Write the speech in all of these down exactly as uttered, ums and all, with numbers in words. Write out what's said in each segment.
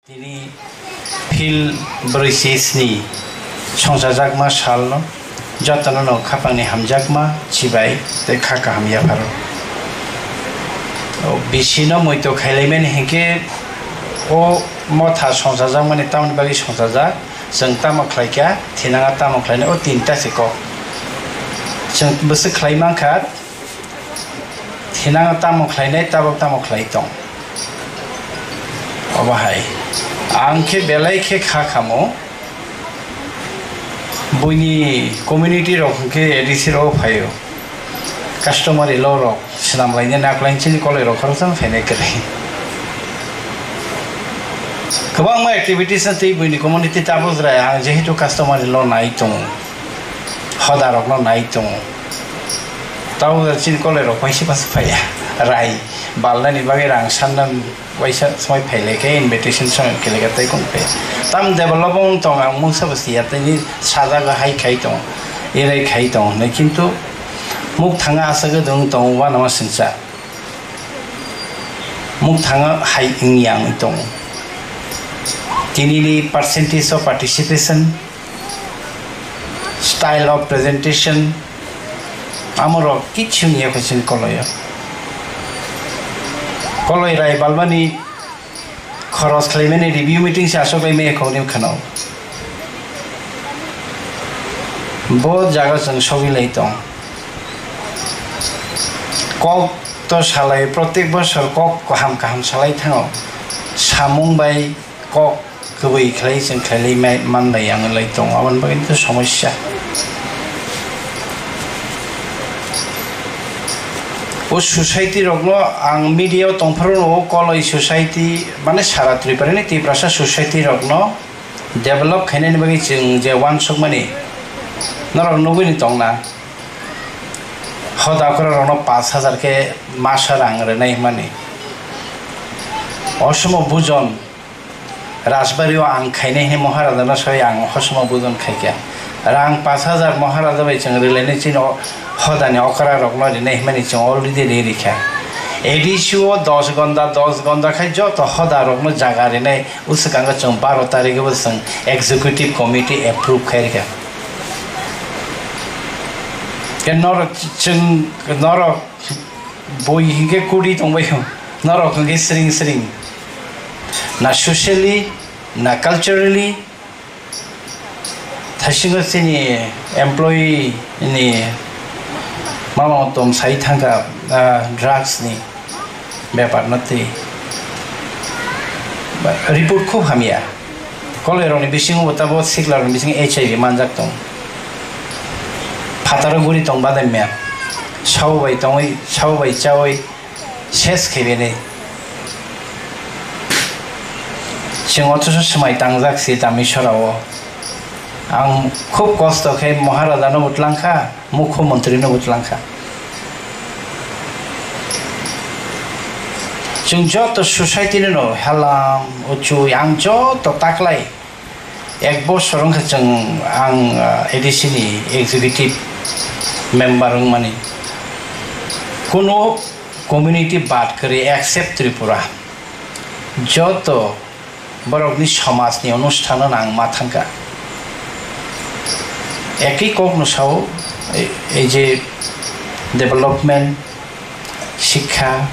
Tini phil brwi chi sni songchajakma salno jotono no khapangni hamjakma chibai tei kha kaham yapharo. O bisino muitu khailaimani hinkhe o motha songchajakmani tamoni bagwi songchajak, chwng tamo khlaikha, thinanga tamo khlainai, o tinta se kok. Chwng bwswk khlai mankha, thinang tamo khlainai, tabok tamo khlai tong. Obo hai. Ang khe belai khe kha khamo. Buini community rok hwnkhe A D C rok phaio. Customary law rok swnam lainai, nak lainai chini koloi rok khoroksa phainai kwrwi. Kwbangma activities no twi buini community tabok jora ang jehetu customary law nai tongo. Hoda rokno nai tongo. Tabok chini koloi rok waisa paisa phaiya. Rai balnani bagwi rang sanna waisa somoi phailai khe invitation somoi khe lekha tei kung phe. Tam develop wng tong ang mungsa bo siya tei ni sajago hai khai tong, erai khai tong hinwi kintu muk thanga aswk wng tong uanama singsa. Muk thanga hai wngya wngwi tong. Tini ni percentage of participation, style of presentation, amorok kichu wngya kho chini koloio. Koloi rai balmani khoros khlaimani review meeting se aswk lai maya khogni kheno. Bo jaga chwng sogwi lai tong. Kok to salai, protek bosor kok kaham kaham salai thango. Samung bai kok kwbwi khlai chwng khlailai mai-, manlai ang lai tongo, aboni bagwi to somosya. O society rokno ang media o tongphuru nugo, koloi society mane sara Tripura ni Tiprasa society rokno develop khainani bagwi chwng je uansukmani norok nugwi ni tongna. Hoda okra rokno pash hajar khe masa rang rwnai hwnmani. Osomo bujon Rajbari o ang khainai hwnwi Maharaja no soi ang hosomo budon khaikha. Rang pash hajar Maharaja bai chwng rwlainai chini o hodani okra rokno rinai hwnmani chwng already ri rikha. A D C o dos gonda, dos gonda khai joto hoda rokno jaga rinai uswkango chwng baro tarikh o bo chwng executive committee approve khai rikha. Ke norok chwng norok bui hinkhe kudi tongbaio, norok hinkhe sring sring. Na socially, na culturally, thaisingo chini employee ni mama tom sai thangkha, ah, drugs ni bepar no twi. Ba, report khub hamya. Koloi rokni bisingo bo tabo sikla rokni bisingo H I V manjak tong. Phataro guri tong badai mya. Sabo bai tongwi, sabo bai chawi, ses khe bini. Chwng othoso swmai tangjak si tami sora o. Ang khub kosto khe Maharaja no bo twlang kha, Mukhyamantri no bo twlang kha. Chwng joto society no no halam, uchui, ang joto taklai. Ek bosor wngkha chwng ang, ah, A D C ni executive member wngmani. Kuno community bad kwrwi except Tripura. Joto borokni somajni onusthano ang ma thangkha. Ekhi kokno sao, ei, ei je development, Sikha,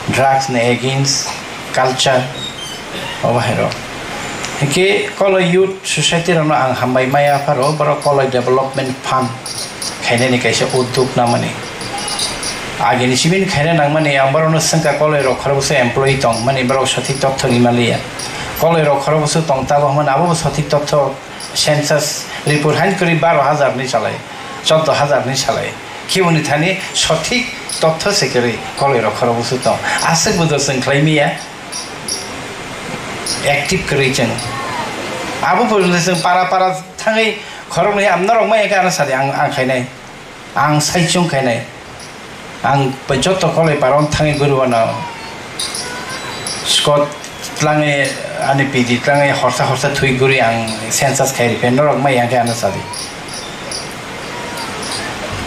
drugs ni against culture, obo hai rok. Hinkhe Koloi Youth Society rokno ang hambai maya pharo, borok Koloi Development Fund khainani kaisa udduk namani. Agini sibini khaina nangmani, ang borokno swngkha Koloi rok khoroksa employee tong mani, borok sothik totho ni maliya. Koloi rok khoroksa tong tabok mani, abo bo sothik totho. Census report hain kwrwi baro hajar ni salai, choudo hajar ni salai. Kiboni thani sothik totho se kwrwi koloi rok khorok bwswk tong. Aswk bodo chwng khlai maya, active kwrwi chwng. Abo pore chwng para para thangwi khoroknwi am norok maya khe ano sadi ang, ang khainai. Ang saichung khainai. Ang bai joto koloi parong thangwi guri wano. Scott tlangwi ani P D tlangwi horsa horsa thwi guri ang census khai rikhe norok mai yang khe ano sadi.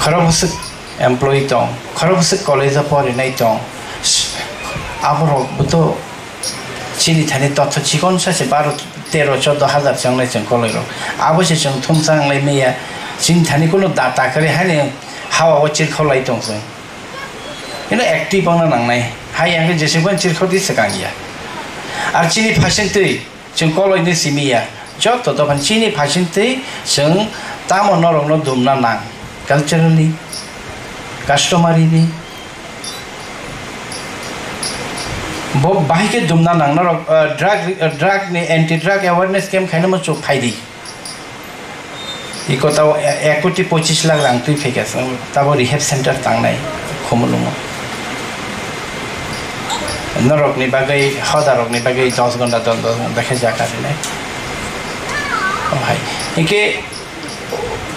Khorok bwswk employee tong, khorok bwswk college o porinai tong. Aborok boto. Chini thani totho chikon sa se baro, tero, chordo hajar se wngnai chwng koloi rok. Abo se chwng thumsa wnglai maya. Chini thani kunu data kwrwi haino hawa o chirkhok lai tong chwng. Ino active wngna nangnai. Hai ang khe jeswk phano chirkhok di swkang ya. Ar chini phasing twi chwng koloi ni simi ya. Joto dophani chini phasing twi chwng tamo norokno dumna nang. Culturally, customary ni. Bo bahai khe dumna nang norok, ah, drug, ah, drug ni anti drug awareness camp khaina muchuk phai di. Iko tabo e-, ekoti pochis lakh rang twi phaikha, tabo rehab center tangnai Khumulwngo. Norokni bagwi, hodarokni bagwi dos ghonta, dos, dos ghonta khe jaga rinai. Oh hai. Hingke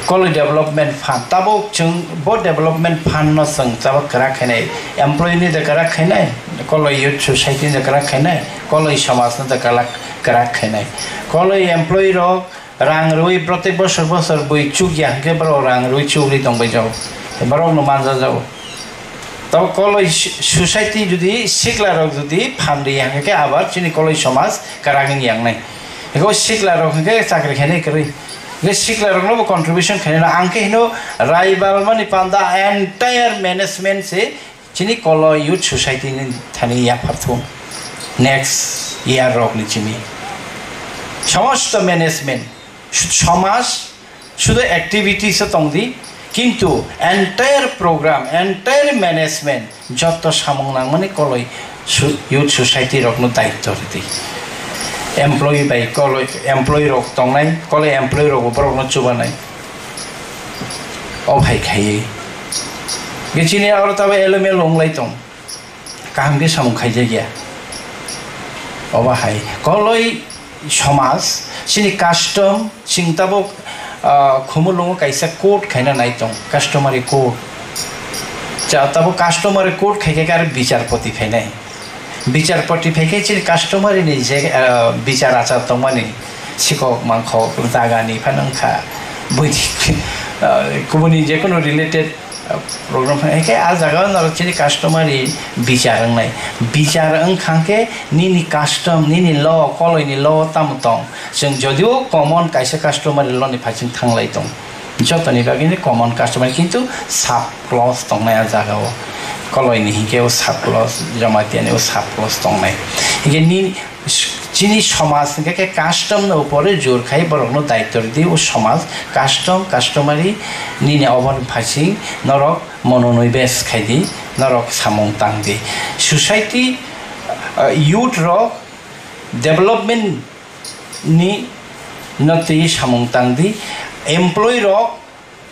Koloi Development Fund, tabuk chwng bo development fund no chwng tabuk kwrak khainai, employee ni da kwrak khainai, Koloi Youth Society ni da kwrak khainai, Koloi somaj no da kwrak, kwrak khainai. Koloi employee rok rang rwi protek bosor bosor bui chukya hwnkhe borok rang rwi chukri tongbai jago, borok no manja jago. Tabuk Koloi so-, society jodi sikla rok jodi fund riya hwnkhe abar chini Koloi somaj kwrak wng yang nai. Eko sikla rok hwnkhe chakri khainai kwrwi. Hwnkhe sikla rokno bo contribution khainai. Ang khe hino Raibalmani panda entire management se chini Koloi Youth Society ni thani yaphar thung. Next year rok ni chini somosto management, su-, somaj sudu activities o tong di, kintu entire program, entire management joto samung nangmani Koloi su-, Youth Society rokno daityo ridi. Employee bai Koloi, employee rok tongnai, Koloi employee rok bo borokno chubanai. O hai khaiwi. Ge chini aro tabo elomel wng lai tong. Kaham khe samung khaijak ya. Obo hai Koloi somaj, chini custom, chwng tabuk, ah, Khumulwngo kaisa code khaina nai tong, customary code. Cha, tabuk customary code khai khe aro bichar poti phainai. Bichar poti phai khe chini customary ni je, ah, bichar achar tongmani, sikok mangkhok, jagani phano wngkha, buini, ah, kubuni jekunu related program hai khe ah jaga o norok chini customary bichar wngnai. Bichar wngkha khe nini custom, nini law, Koloi ni law tamo tong. Chwng jodio common kaisa customary law ni phaising thanglai tong. Jotoni bagwi ni common customary, kintu sub clause tongnai ah jaga o. Koloi ni hinkhe o sub clause, Jamatia ni o sub clause tongnai. Hinkhe ni Chini somaj hwnkhe khe custom no upore jor khai borok no daityo ridi, o somaj custom, customary nini obo ni phaising norok mononoi bes khai di, norok samung tang di. Society, ah, youth rok development ni no twi samung tang di, employee rok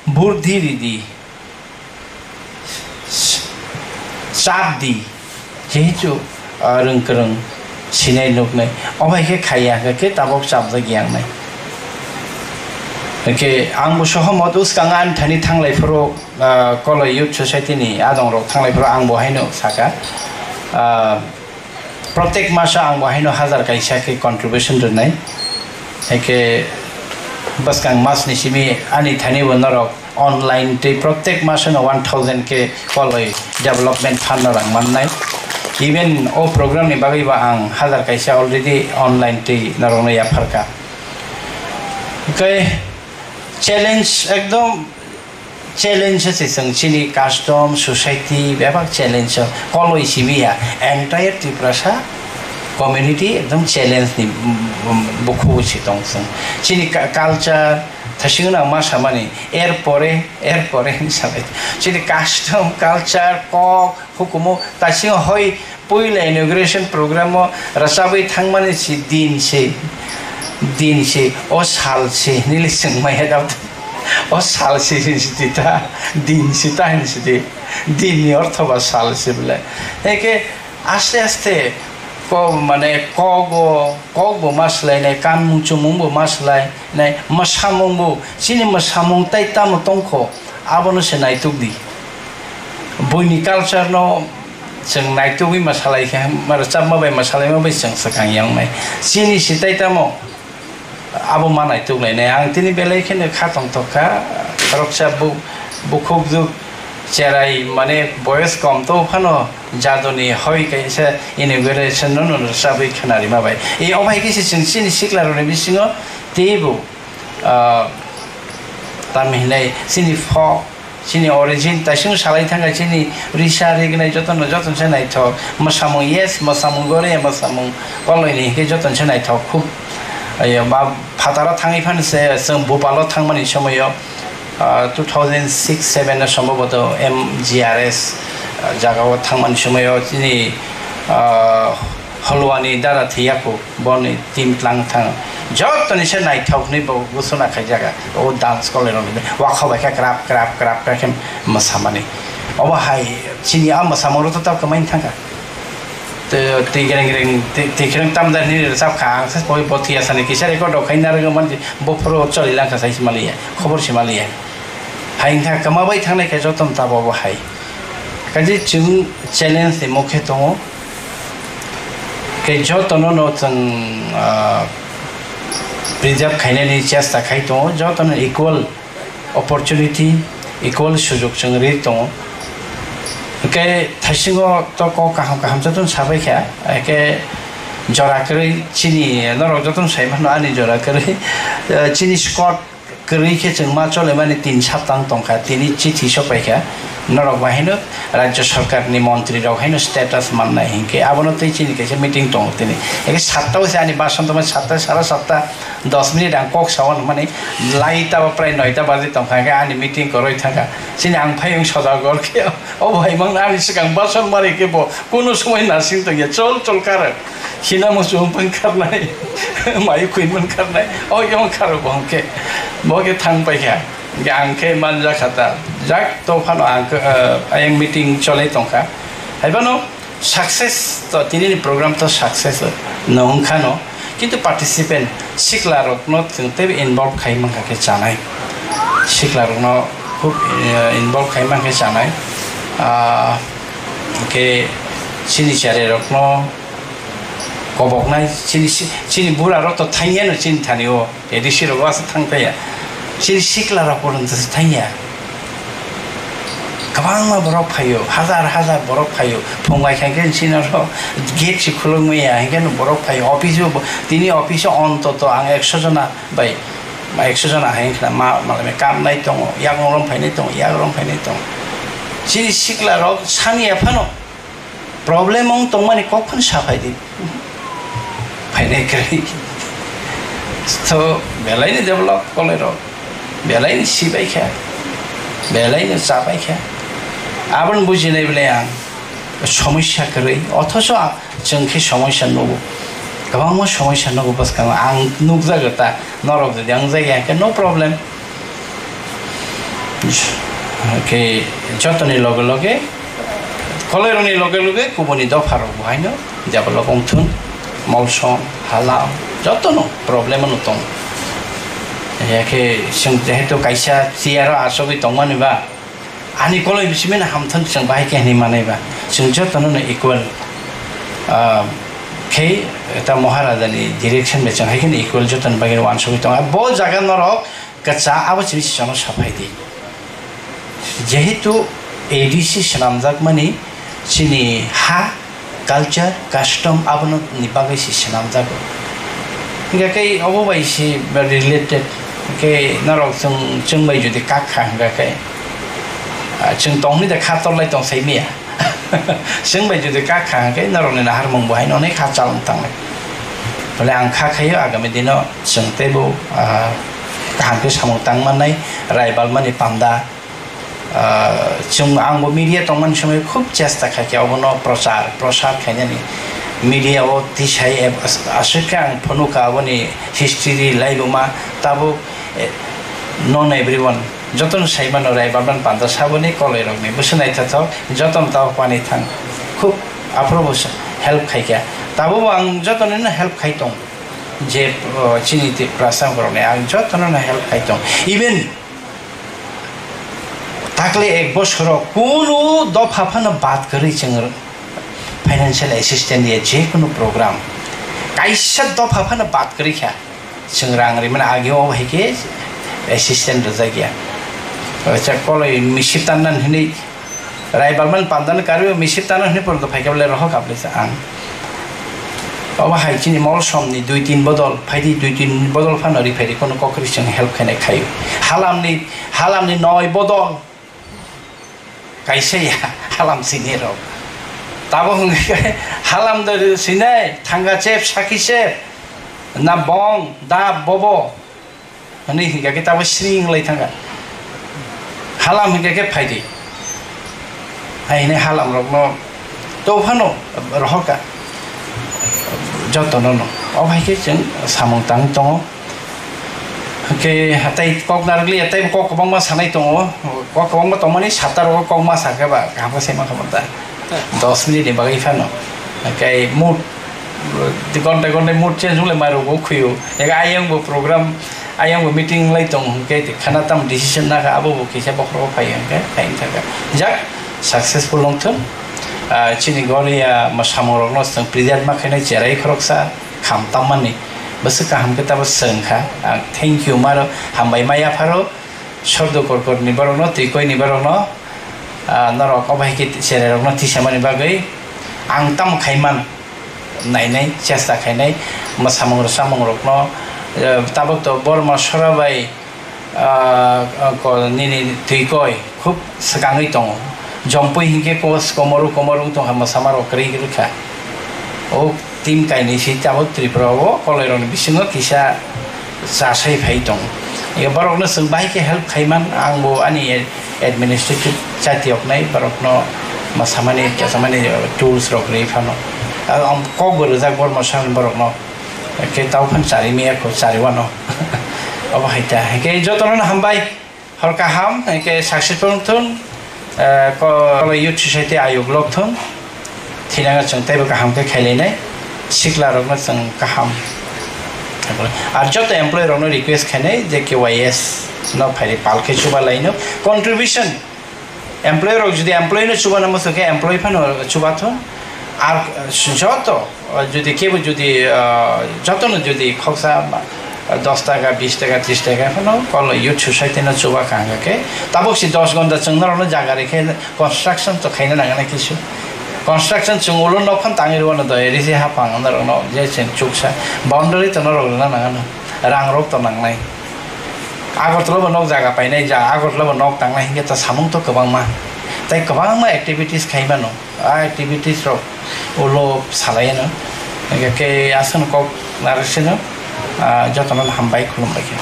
Burdhi ridi. Chap di. Jehetu, ah, rwng kwrwng sinai nuknai. Obai khe khaiya hwnkhe khe tabok chapjak yangnai. Hwnkhe ang bo sohomot, uskang ani thani thanglai phuru, ah, Koloi Youth Society ni adong rok thanglai phuru ang bo haino saka. Ah, Protek maso ang bo haino hajar kaisa khe contribution rwnai. Haikhe bwskang mas ni simi ani thani bo norok online tei protek maso no one thousand khe Koloi development fund no rang mannai. Even o program ni bagwi bo ang hajar kaisa already online tei norok no yapharkha. Hwnkhe challenge ekdom Challenge se chwng chini custom, society bebak challenge o Koloi simi ya, entire Tiprasa community ekdom challenge ni, mm, mm, bukhubo si tong chwng. Chini ka-, culture thasing nang ma samani, er pore, er pore hinwi salai. Chini custom, culture, kok, hukumu, taising hoi puila inauguration program o rwchabwi thangmani si din si, din si, o sal si hinwi le swngmaya da. O sal si hin si di ta, din si ta hin si di, din ni ortho ba sal si bole. Eke aste aste ko mane kok bo, kok bo ma swlai nai, kanmung chumung bo ma swlai nai, mwsamung bo, chini mwsamung tai tamo tongkho, abono se naituk di. Buini culture no chwng naitugwi mwsalai khe, ma rwchapma bai mwsalaima bai chwng swkang yangnai. Chini sitai tamo abo ma naituklainai. Ang tini belai kheno kha tongthok kha, khoroksa bu-, bukhuk juk Cherai mane boyes kom to phano jadoni hoi kaisa inauguration no no rwchabwi khwnarima bai. E o bai khe se chwng chini sikla rokni bisingo teibo, ah, tamhinai chini folk, chini origin, taisung salai thangkha chini risa rignai jotono, jotono se naithok. Mwsamung, yes, mwsamung gore, mwsamung koloini hinkhe jotono se naithok. Khub, ayo, ba, phataro thangwi phano se chwng Bhopalo thangmani somoyo, ah, two thousand six seven o somboboto M G R S, ah, jagao thangmani somoyo chini, ah, Holwani dara thwiyaku. Boni team tlang thang. Jotoni se naithok hwnwi bo gusuna khaijaga. O dance kole rok ni wakha bai khe krap, krap, krap, krap khe mwsamani. Obo hai chini a mwsamung rok to tabuk kwmaini thangkha. Twi, twi gereng gereng, twi, twi gereng tamjani rwchap kha. Ang se boi bo thwiya sani kisa record rok khai narwgwi man bo phuru choli langkha sai se maliya. Khobor se maliya. Hai wngkha kwma bai thangnai khe jotono tabuk bo hai. Kaisa chwng challenge ni mokhe tongo. Khe jotono no chwng, ah, preserve khainani chesta khai tongo, jotono equal opportunity, equal sujok chwng ri tongo. Hwnkhe thaisingo to kok kaham kaham jotono sabai kha, hwnkhe jora kwrwi chini norok jotono sai mano ani jora kwrwi, eh, chini Scott kwrwi khe chwng ma cholemani tin saptang tongkha, tini chithi sopaikha, norok bai haino Rajya Sarkarni montri rok haino status mannai hinkhe abono tei chini kaisa meeting tongo tini. Eke satta o se ani bason tongma satta, sara satta, dos minute ang kok sao hwnmani lai tabo prai noita baje tongkha, hwnkhe ani meeting koroi thangkha. Chini ang phai wng soda gor khe, o bhai mang ani swkang bason mari khe bo kunu somoi nasing tongya, chol chol karok. Khina muchung pang kharnai, mai khwi man kharnai, o yong kharo bo hwnkhe, bo khe thang paikha, hwnkhe ang khe manja khata, jak to phano ang khe, eh, ayang meeting cholai tongkha, hai phano success to, tini ni program to success no wngkha no, kintu participant sikla rok no chwng teibo involve khai mankha khe chanai, sikla rok no khub, eh, involve khai mankhe chanai, ah, hwnkhe chini chare rok no. Koboknai chini si-, chini bura rok to thangya no chini thani o, A D C rok aswk thang paiya. Chini sikla rok poronto se thangya. Kwbangma borok phaio, hazar hazar borok phaio. Phung bai kha khe chini oro gate se khuluk maya, hinkhe no borok phaio. Office o bo, tini office o ontoto ang ekso jona bai, ekso jona hai wngkha ma, malai kam nai tongo, yakung rom phainai tongo, yak rom phainai tongo. Chini sikla rok saniya phano. Problem wng tongmani kok phano sa phai di. Phainai kwrwi. To belai ni develop kolai rok. Belai ni sibai kha. Belai ni chabai kha. Aboni bujinai belai ang somosya kwrwi. Othocho a-, chwng khe somosya nugo. Kwbangma somosya nugo bwskango. Ang nukjago ta. Norok jodi ang jagya khe no problem. Khe jotoni loge loge, koloirokni loge loge kubuni dopharok bo haino develop wngthun, Molsom, Halam, jotono problem no tong. Hakhe chwng jehetu kaisa chair o achugwi tongmani ba, ani koloi bisimino hamthwn chwng bahai khe hinwi manai ba, chwng jotono no equal, ah, khe ta Maharaja ni direction bai chwng hai kheno equal jotoni bagwi uansugwi tongo. Bo jaga norok Kwcha abo chini sichano saphai di. Jehetu A D C swnamjakmani chini ha, culture, custom abono ni bagwi se swnamjago. Hingkha khe obo bai se related khe norok chwng, chwng bai jodi kak kha hingkha khe, ah, chwng tong hwnwi da kha torlai tong sai maya. Chwng bai jodi kak kha hwnkhe norokni naharmung bo haino onek kha chalwng tangnai. Bole ang kha khaio agami dino chwng teibo, ah, kaham khe samung tang mannai, raibalmani panda, ah, chwng, ang bo media tongmani somoi khub chesta khaikhe obono prochar, prosar khainani. Media o tisai eb-, as-, aswk khe ang phunukha aboni history laibuma tabuk, eh, non everyone. Jotono sai mano, raibalmani panda saboni koloirokni bwswk naithothok, jotono tabuk pani thang. Khub aphuru bo help khaikha. Tabukbo ang jotonono help khai tong. Je, o, chini Tiprasa borokni ang jotonono help khai tong. Even takle ek bosoro kunu dopha phano bad kwrwi chwng financial assistance ya je kunu program kaisa dopha phano bad kwrwi kha. Chwng rang rimani ageo hai khe assistant rwjak ya. Chak koloi misi tanna hinwi Raibalmani pandani karwi misip tano hwnwi porjonto phaikhe bole rohor kaplisa ang. Obo hai chini mol somni dui tin bodol, phaidi dui tin bodol phano ri phaidi kono kokri chwng help khainai khaio. Halamni, halamni noi bodol kaisa ya, halam sinirok. Tabo hwnkhe halam da sinai, thanga chep, saki chep, na bong, da bobo. Ani hingka khe tabo sring lai thangkha. Halam hingka khe phaidi. Haini halam rokno to phano rohorka. Jotono no. O hai khe chwng samung tang tongo. Hingke hatai kok narwkliya tei kok kwbangma sanai tongo. Kok kwbangma tongmani sata rogo kok ma sakhe ba kaham khe sema khamata. Dos minute ni bagwi phano. Hingke mood gonta gonta mood change wnglaima rwgo khwio. Ega ayang bo program Ayang bo meeting lai tong hwnkhe khana tam decision naka abo bo kisa bokhorok phai hwnkhe phai thangkha. Jak successful wngthun. Ah, chini goriya ma samung rokno chwng preserve ma khainai cherai khoroksa kham tammani bwswk kaham khe tabo swngkha. Ah, thank you maro hambai ma yapharo sordo korkor ni borokno twi koi ni borokno, ah, norok obo hai khe cherai rokno tisamani bagwi ang tamo khaiman. Nainai chesta khainai mwsamung rwchapmung rokno, eh, tabuk to Borma Sora bai, ah, ko nini twi koi khub swkangwi tongo. Jompui hinkhe ko komoru komoru wng tongkha mwsama rok kwrwi rwkha. O team kainwi si tabuk Tripura o koloi rokni bisingo kisa chasai phai tongo. Borokno chwng bahai khe help khaiman, ang bo ani administrative chati oknai borokno masamani, kasamani tools rok rwi phano. Ang kok bo rwjak Borma Sora borokno. Khe tau phan chari maya kho chari wano. Obo hai ta. Khe jotono hambai. Hor kaham, hingke successful wngthun, eh, ko-, Youth Society ayuk lokthun, thinanga chwng teibo kaham khe khailainai, sikla rokno chwng kaham. Ar joto employee rokno request khainai je K Y S no phaidi pal khe chuba laino, contribution, employee rok jodi employee no chuba namo khe employee phano chuba thun, ar joto O jodi kebo jodi, ah, jotono jodi khoksa, ah, dos taka, bis taka, tris taka phano kol Youth Society no chuba kha hwnkhe tabuk si dos gonta chwng norokno jaga rikhe construction to khaina nangani kisu. Construction chwng ulo nok phan tangwi rwno doi risi hapang norokno je chwng chuksa boundary to norok rwna nangano rang rok to nangnai. Agartala bo nok jaga painai ja Agartala bo nok tangnai hinkhe to samung to kwbangma tei kwbangma activities khaimano. A activities rok ulo salai ano. Hingke ke aswkno kok narwk sino, ah, jotono hambai khulumbai khe.